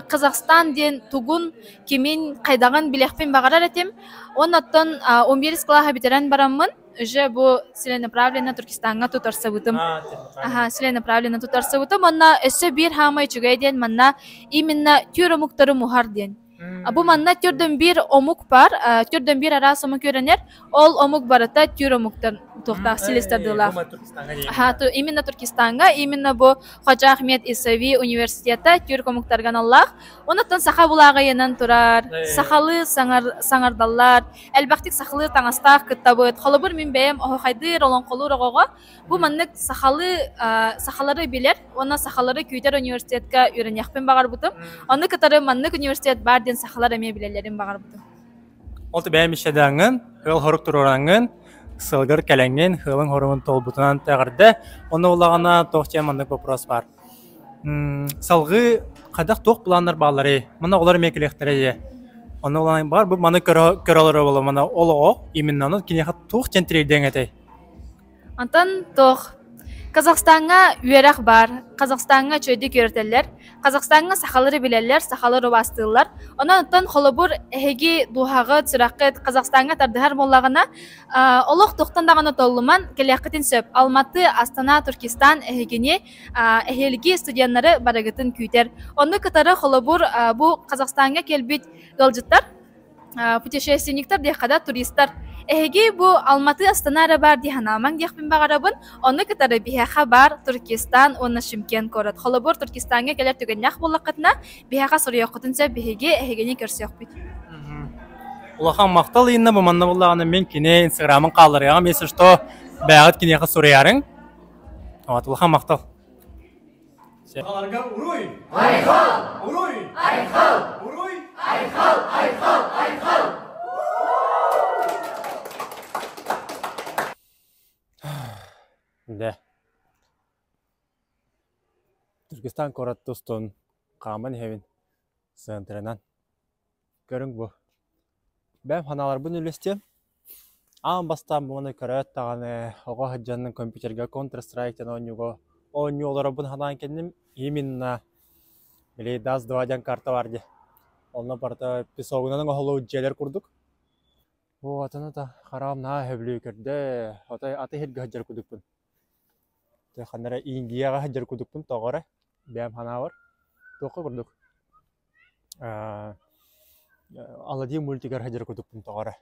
Казахстан диэн тугун кимин, хайдаҕын билиэхпин баҕарар этим. Уонна оттон 11 кылааһы бүтэрэн бараммын, уже бу целенаправленно Туркестаҥҥа тутарсыбытым. Аха, целенаправленно тутарсыбытым. Онно өссө биир хаамай үчүгэй диэн манна именно түөр омуктары муһар диэн. Бу манна түрдөн биир омук бар, түрдөн биир араас омук үөрэнэр. Ол омук барыта түүр омуктан туохтаах силистардыылаах. Именно Туркестаҥҥа, именно бу Ходжа Ахмед Исави университета түрк омуктарга аналлаах. Онуттан саха булааҕыйынан турар, сахалыы саҥардаллар, элбэхтик сахалыы таҥастаах кыттабыт. Холобур, мин бэйэм оһуохайдыыр, олоҥхолуур оҕоҕо бу маннык сахалыы сахалары билэр уонна сахалары күүтэр университетка үөрэниэхпин баҕарбытым. Ону кытары маннык университет баар диэн сахалар эмиэ билэллэрин баҕарбытым. Ол бэйэм ишэдэҥҥин, ыал-хорук туруораҥҥын, сылгыр кэлэҥҥин, ыалыҥ хоругун толбутунан тэҕэрдэ. Онно улаҕана туох диэн маннык вопрос баар. Салгыы хайдах туох планнар баалларый? Манна оҕолор эмиэ кэлиэхтэрэ дии. Онно улахан баар бу маны көрө көрө олорор буолла мана ол оҕо именно ону киниэхэ туох диэн тириэрдиэҥ этэй? Онтон туох Казахстаҥҥа үөрэх баар, Казахстаҥҥа үчүгэйдик үөрэтэллэр, Казахстаҥҥа сахалары билэллэр, сахалар убаастыыллар. Онон оттон холобур эһиги дууһаҕыт, сүрэххит Казахстаҥҥа тардыһар буоллаҕына, олох туохтан даҕаны толлуман кэлиэххитин сөп. Алматы, Астана, Туркестан эһигини эһиилги студеннары барыгытын күүтэр. Онну кытары холобур бу Казахстаҥҥа кэлбит ыалдьыттар путешественниктар диэххэ да туристар эһиги бу Алматы Астана эрэ баар дии санаамаҥ диэхпин баҕарабын ону кытары биһиэхэ баар Туркестан уонна Шымкент куорат холобур Туркестаҥҥа кэлэр түгэннээх буоллаххытына биһиэхэ суруйуоххутун сөп биһиги эһигини көрсүөхпүт Улахан махтал Инна бу манна буллаҕына мин кини инстаграмын хаалларыаҕым если что бэйэҕит киниэхэ суруйарыҥ вот улахан махтал Сахаларга уруй! Айхал! Уруй! Айхал! Уруй! Айхал! Айхал! Айхал! Дэ. Түркистан куорат тустун хааман иһэбин центрынан. Көрүҥ бу. Бэм ханааларбын үллэстиэм. Аан бастаан буолан көрөөт даҕаны оҕо сылдьан компьютерга Counter-Strike диэн оонньууга оонньуу олоробун санаан кэллим. Именно били Dust 2 диэн карта баар дии. Онно барыта песогунан оҥоһуллубут дьиэлэр курдук. Вот ону да хараҕым наһаа сөбүлүү көрдө. Отой аты иһиргэ сылдьар курдукпун. Дьэ ханна эрэ Индияҕа сылдьар курдукпун тоҕо эрэ бэйэм санаабар. Туохха курдук Аладдин мультигар сылдьар курдукпун тоҕо эрэ.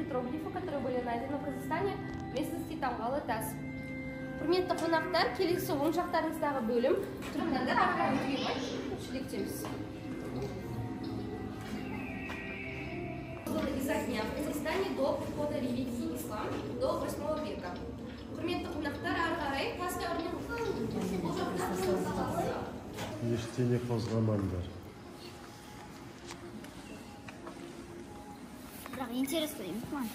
петроглифы, которые были найдены в Казахстане в местности Тамғалы-Тас. Құрметті қонақтар, келесі оң жақтарыңыздағы бөлім тұрыңдар ары қарай өтуге шелектеміз. Изо дня в Казахстане до прихода религии ислам до 8 века. Құрметті қонақтар, ары қарай тас дәуірінің бұл жақта Ештеңе қозғамаңдар. Бірақ интересно емес маған.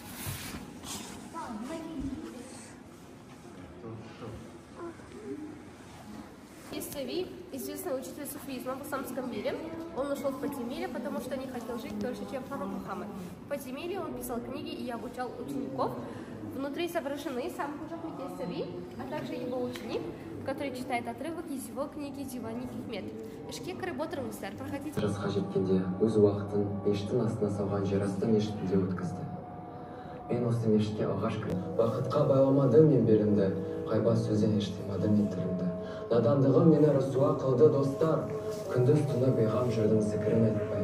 Яссави, известный учитель суфизма в исламском мире. Он ушел в подземелье, потому что не хотел жить дольше, чем пророк Мухаммад. В подземелье он писал книги и обучал учеников. Внутри изображены сам Ходжа Ахмед Яссави, а также его ученик, который читает отрывок из его книги Дивани Хикмет. Ішке кіріп отырыңыздар, проходите. Жасқа жеткенде өз уақытын мешіттің астына салған жерасты мешітінде өткізді. Мен осы мешітке алғаш кіріп, бақытқа байламадым мен белімді, ғайбат сөзден еш тыймадым мен тілімді. Надандығым мені рысуа қылды достар, күндіз түні бейғам жүрдім зікірін айтпай.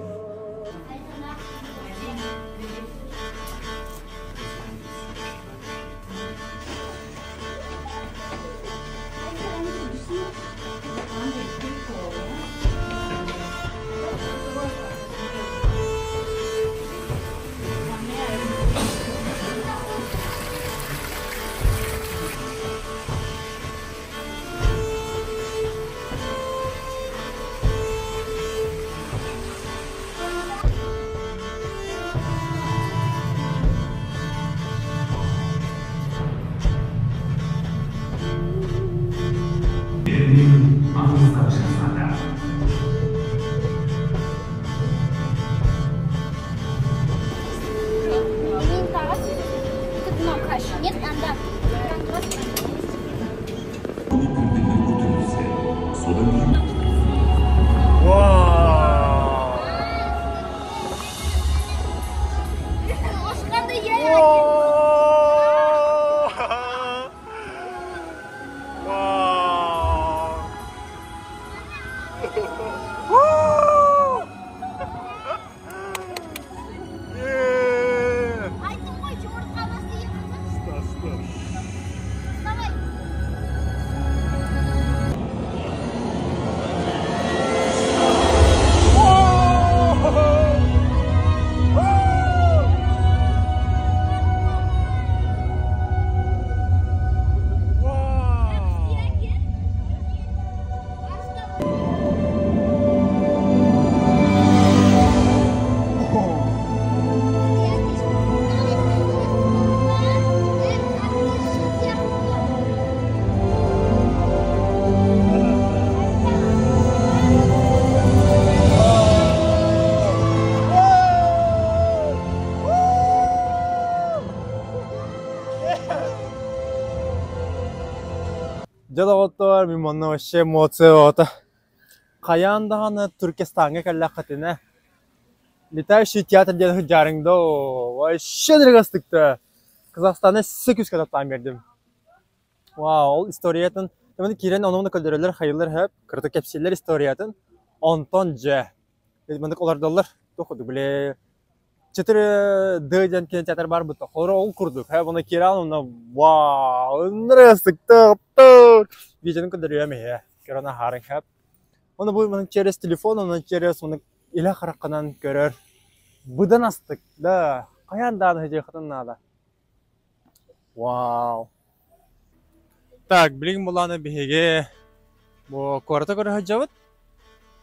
Дьэ доҕоттоор, мин манна вообще эмоция оҕото. Хайаан даҕаны Туркестаҥҥа кэллэххитинэ, летающий театр диэн сылдьаарыҥ доо, вообще дыргастыкта. Казахстаны өссө күүскэ таптаан биэрдим. Вау, ол историятын, маны киирэн ону-маны көрдөрөллөр, хайыыллар сөп, кырата кэпсииллэр историятын. Онтон дьэ, маннык олордоллор, туох курдук, били 4D диэн кинотеатр баар бутта. Холоро ол курдук. Һэ, буну киирэн онно вау, ынырыастыкта видеоны көрдөрүөм иһэ. Көрөн аһаарыҥ хэп. Оны бу маны через телефон, оны через оны илэ хараххынан көрөр. Быдан астык, да. Хайаан дааны сыдьыаххытын наада. Вау. Так, билигин булааны биһиги бу куораты көрө сылдьабыт.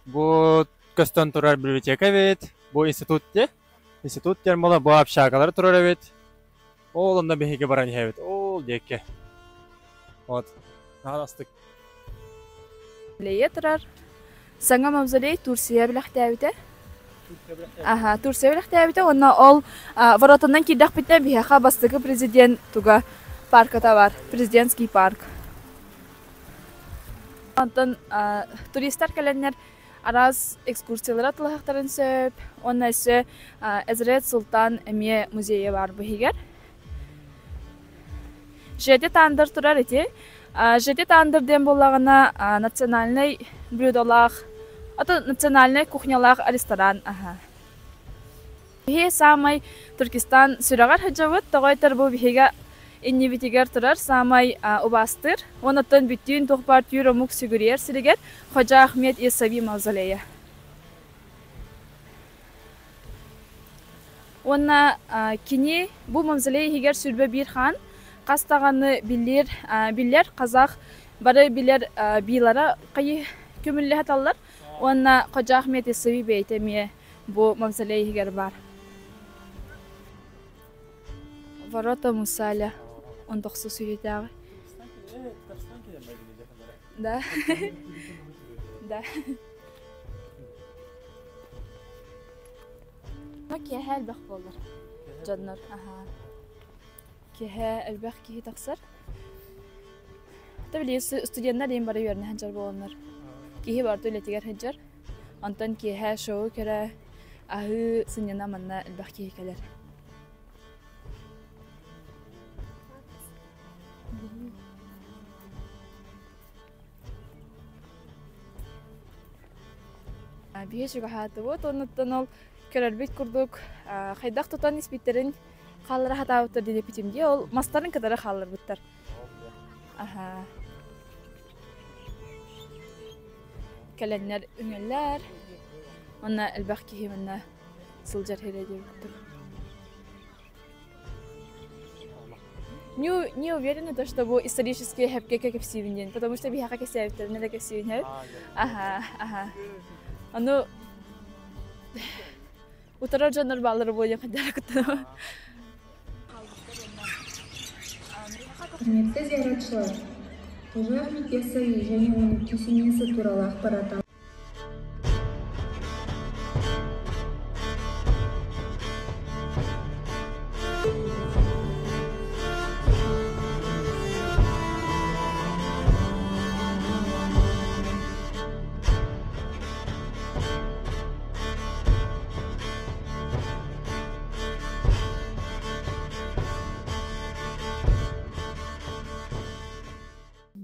Бу көстөн турар библиотека эбит. Бу институт де. Институт диэн буола бу общагалар турар эбит. Ол онно биһиги баран иһэбит. Ол диэки. Вот. Наһаа астык. Лее турар. Саҥа мавзолей Турция бэлэхтээбитэ. Аха, Турция бэлэхтээбитэ уонна ол воротанан киирдэхпитинэ биһиэхэ бастакы президент туга парката бар, президентский парк. Онтон туристар кэлэннэр араас экскурсиялара тылаһахтарын сөп, уонна өссө Эзрет Султан эмиэ музейа бар быһыгар. Жети тандыр турар ити. Жети тандыр диэн буоллаҕына национальнай блюдолаах, ото национальнай кухнялаах ресторан аха. Биһи саамай Туркестан сүрэҕэр сылдьабыт, тоҕо этэр бу биһигэ иннибитигэр турар саамай убаастыыр уонна бүттүүн туох баар түүр омук сүгүрүйэр сиригэр Ходжа Ахмед Яссави мавзолейа. Уонна кини бу мавзолей иһигэр 21 хаан хас даҕаны биллэр, биллэр казах бары билэр биилара хайы көмүллэ саталлар уонна Ходжа Ахмед Яссави бэйэтэ эмиэ бу мавзолей иһигэр баар. Ворота Мусаля 19 үйэтээҕи. Да. Да. Киэһэ элбэх буолар дьоннор. Аха. Киэһэ элбэх киһи тахсар. Та били студеннар диэн бары үөрэнэ сылдьар буоланнар. Киһи барыта үлэтигэр сылдьар. Онтон киэһэ шоу көрө, аһыы, сынньана манна элбэх киһи кэлэр. Биһи чугаһаатыбыт, оннуттан ол көрөрбүт курдук хайдах тутан испиттэрин хааллара сатаабыттар диэн эппитим дии, ол мастарын кытары хаалларбыттар. Аха. Кэлэннэр үҥэллэр, уонна элбэх киһи манна сылдьар сирэ диэн курдук. Не, не уверена, то, что бу исторические хэпкэкэ кэпсиибин диэн, потому что биһиэхэ кэпсээбиттэрин эрэ кэпсиибин хэп. Аха, аха. Ону утарар дьоннор бааллара буолуон хайдара куттанабын. Құрметті зияратшылар! Қожа Ахмет Яссауи және оның кесенесі туралы ақпарат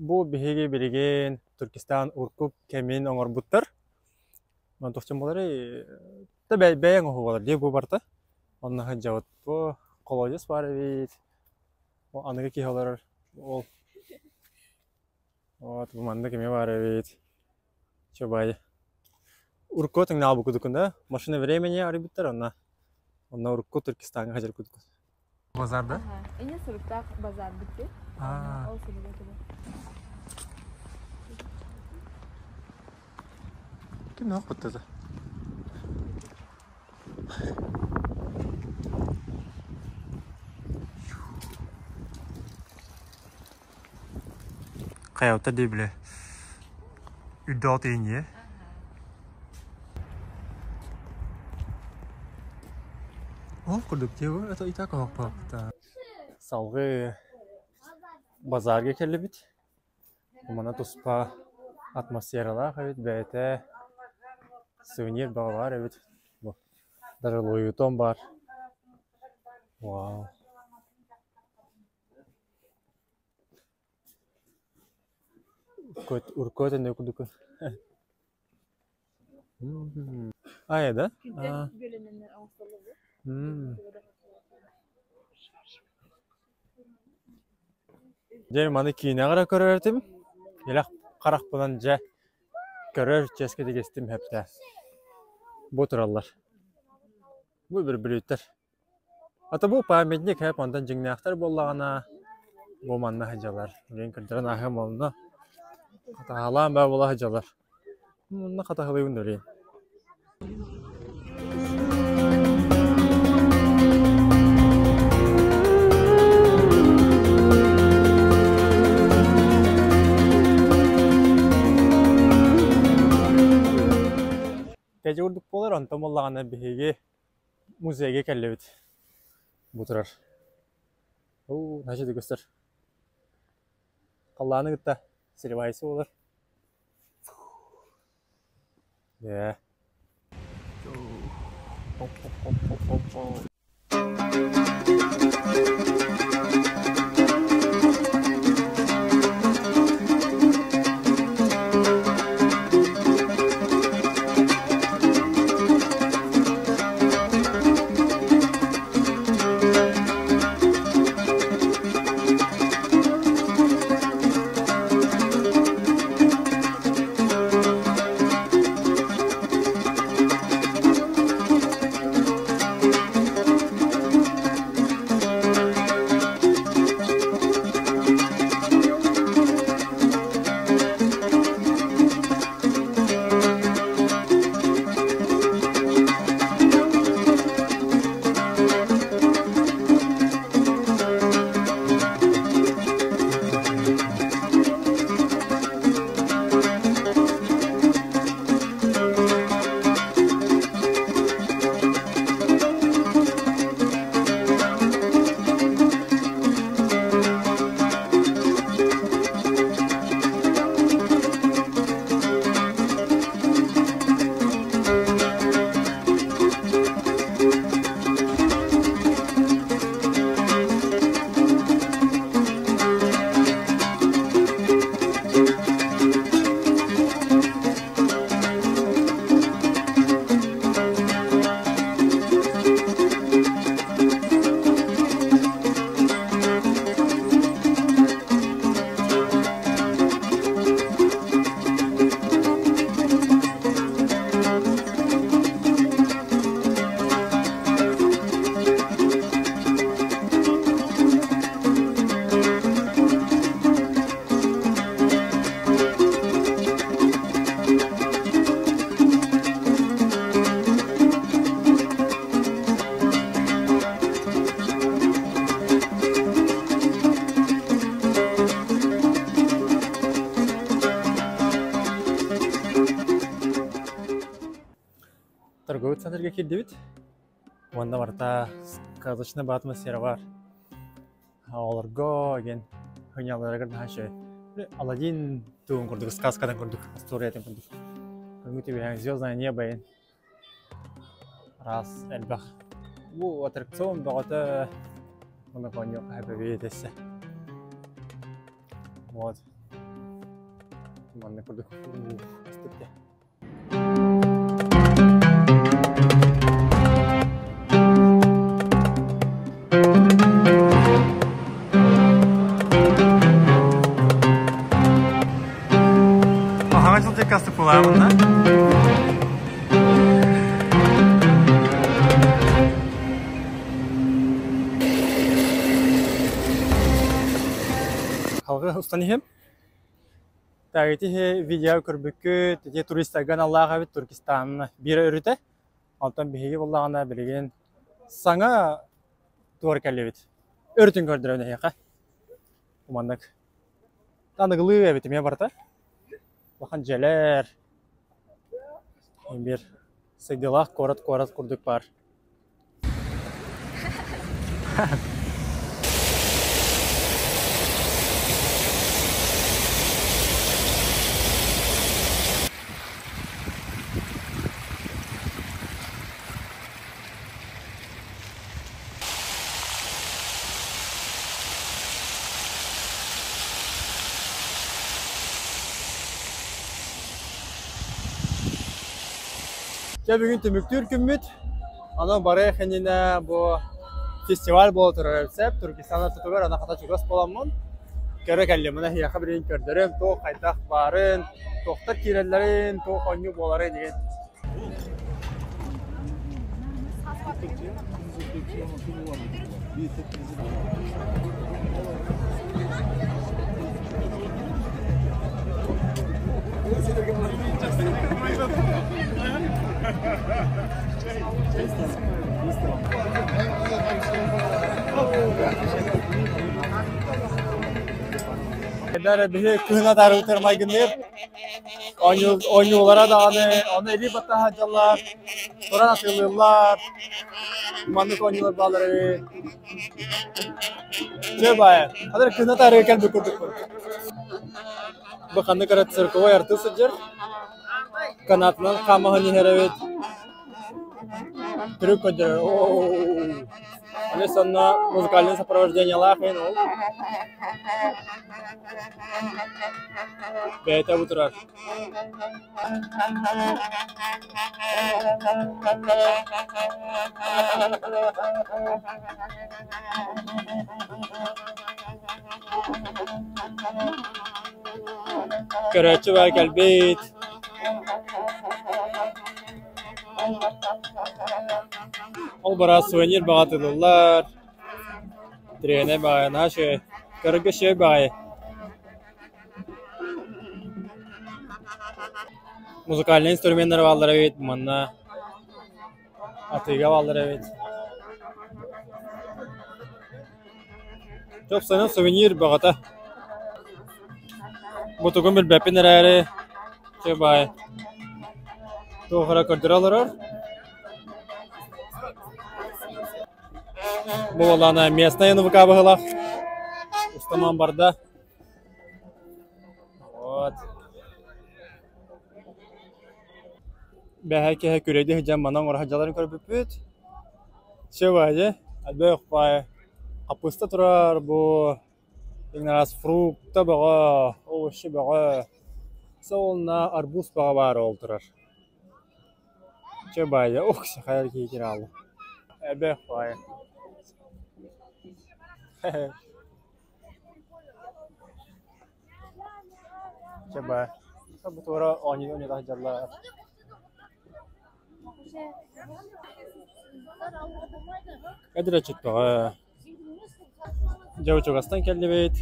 Бу биһиги билигин Туркестан урукку кэмин оҥорбуттар. Онон тохчун буоларый да бэйэҥ оһуолар дии бу барыта. Онно сылдьабыт. Бу колодец баар эбит. Бу аныгы киһи олорор. Ол вот бу маннык эмиэ баар эбит. Чубай. Урукку тэҥнээх кудукун да машина времени арыйбыттар онно. Онно урукку Туркестаҥҥа сылдьар кудукун. Базар да? Эне суруктаах базар битти. Ол суруга тугу? Ким нах быттыта? Хайалта дии биле. Үрдөө тиинье. Ол курдук диэбэ, это и так оһохпоппута. Салгыы базарга кэллибит. Манна туспа атмосфералаах эбит, бэйэтэ сувенир бөҕө баар эбит. Бу даже Луи Vuitton баар. Вау. Уркуот эмиэ курдук. А, да? Дьэ, маны киинэҕэ эрэ көрөр этим. Илэх харахпынан дьэ көрөр чиэскэ тигистим сөптөөх. Бу тураллар. Бу бүрбүлүүттэр. Ата бу памятник һэп онтон дьиҥнээхтэр буоллаҕына бу манна сылдьаллар. Билигин көрдөрөн ааһыам онно хатаһалаан баа буола сылдьаллар. Онно хатаһалыыбын да билигин. Кэдьи курдук буолар, онтон буоллаҕына биһиги музейга кэллибит. Бу турар. Оо, значит көстөр. Халлааны кытта сливайсы буолар. Yeah. Торговый центрга киирдибит. Уонна барыта сказочный атмосфера бар. Оҕолорго диэн хыньаларыгар наһаа үчүгэй. Аладдин тугун курдук, сказкадан курдук, историятын курдук. Көҥү түбэһэн звездное небо ин араас элбэх. Бу аттракцион бөҕөтө уонна оонньуохха сөп эбит Вот. Манна курдук астык Хаҥа сыл теккастык буолаабын да? Халгы устан иһим. Так, ити видео көрбүккүт, ити туристарга аналлаах эбит Туркестан биир өрүтэ. Онтон биһиги буллаҕына билигин саҥа туор кэллибит. Өрүтүн көрдөрөн эһиэхэ. Маннык аныгылыы эбит эмиэ барыта. Улахан дьиэлэр, биир сайдыылаах куорат-куорат курдук баар. Дьэ бүгүн түмүктүүр күммүт. Аны барыах иннинэ бу фестиваль буола турар эбит Туркестан ортотугар аны хата чугас буоламмын көрө кэллим. Мына эһиэхэ билигин көрдөрүм туох хайдах баарын, туохтар киирэллэрин, туох оонньуу буоларын диэн. Эдэр биһи кыһын атаарыбытыгар майгынныыр. Оонньуулара даҕаны, ону илии баттаһа сылдьаллар, туран атыылыыллар. Маннык оонньуулар бааллар эбит. Чэ баайа, ханна эрэ кыһын атаарыга кэлбит курдукпун. Бу ханнык эрэ цирковой артыыс сылдьар. Канатынан хаамаһын иһэр эбит. Трюк көрдөрөр. Аны сонно музыкальное сопровождениелаах иһин ол. Бэйэтэ бу турар. Көрөөччү баар кэлбит. Ол бараа сувенир баҕатылыллар. Тренер баҕайы наһаа үчүгэй. Көрөргө үчүгэй баҕайы. Музыкальнай инструменнар бааллар эбит манна атыыга бааллар эбит. Тупсанан сувенир бөҕөтө. Бу тугун билбэппин эрээри, чэ баай, туох эрэ көрдөрө олорор. Бу буоллаҕына местная НВК быһыылаах. Устаман барда. Вот. Бэһэ киһи күрэйдии сылдьан манан оҥоро сылдьалларын көрбүппүт. Чэ баайы, элбэх баайы. Хаппыыста турар бу иҥнэрэс фрукта бөҕө, овощи бөҕө. Уонна арбуз бөҕө баар ол турар. Чэ баайы, ох, хайа киһи киирэ хаалла. Элбэх баайы. Чэ баа. Бу туора оонньуу-оонньуу сылдьаллар. Эдэр бөҕө. Дьэ чугастан кэллибит.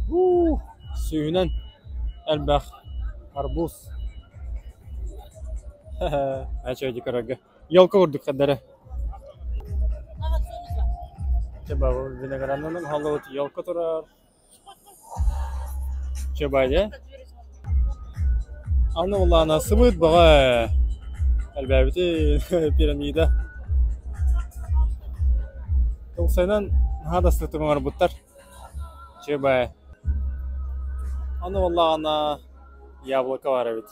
Уу, сүүһүнэн элбэх арбуз. Һэ-һэ, көрөргө. Елка курдук хардары. Чэ винограднанан хааллыбыт елка турар. Чэ баайа. Аны улаана сымыыт бөҕө. Элбээбити пирамида. Тылсайынан наһаа да астыктык оҥорбуттар. Чебай. Аны буоллаҕына яблоко бар эбит.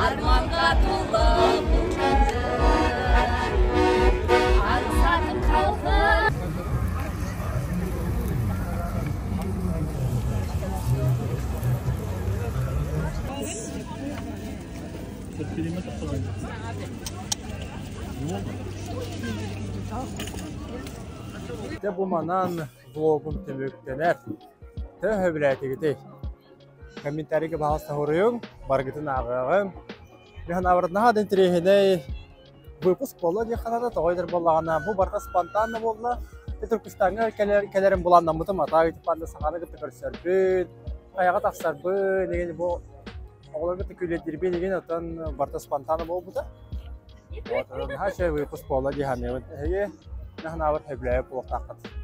Арманға толы бұл күндер аңсадым халқым. Дьэ бу манан влогум түмүктэнэр. Төһө сөбүлээтигитий? Комментарийга баҕас суруйуҥ, барыгытын ааҕыаҕым. Мин абарат наһаа да интэриэһинэй выпуск буолла диэххэ наада, тоҕо этэр буоллаҕына, бу барыта спонтанно буолла. Түркүстаҥҥа кэлэр кэлэрим былааннаммытым, а так типа саханы кытта көрсөрбүн, хайаҕа тахсарбын, игин бу оҕолорго кытта күлэдирбин игин оттон барыта спонтанно буолбута. Вот, наһаа үчүгэй выпуск буолла дии саныыбын. Эһиги наһаа сөбүлээбит буолуохтааххыт.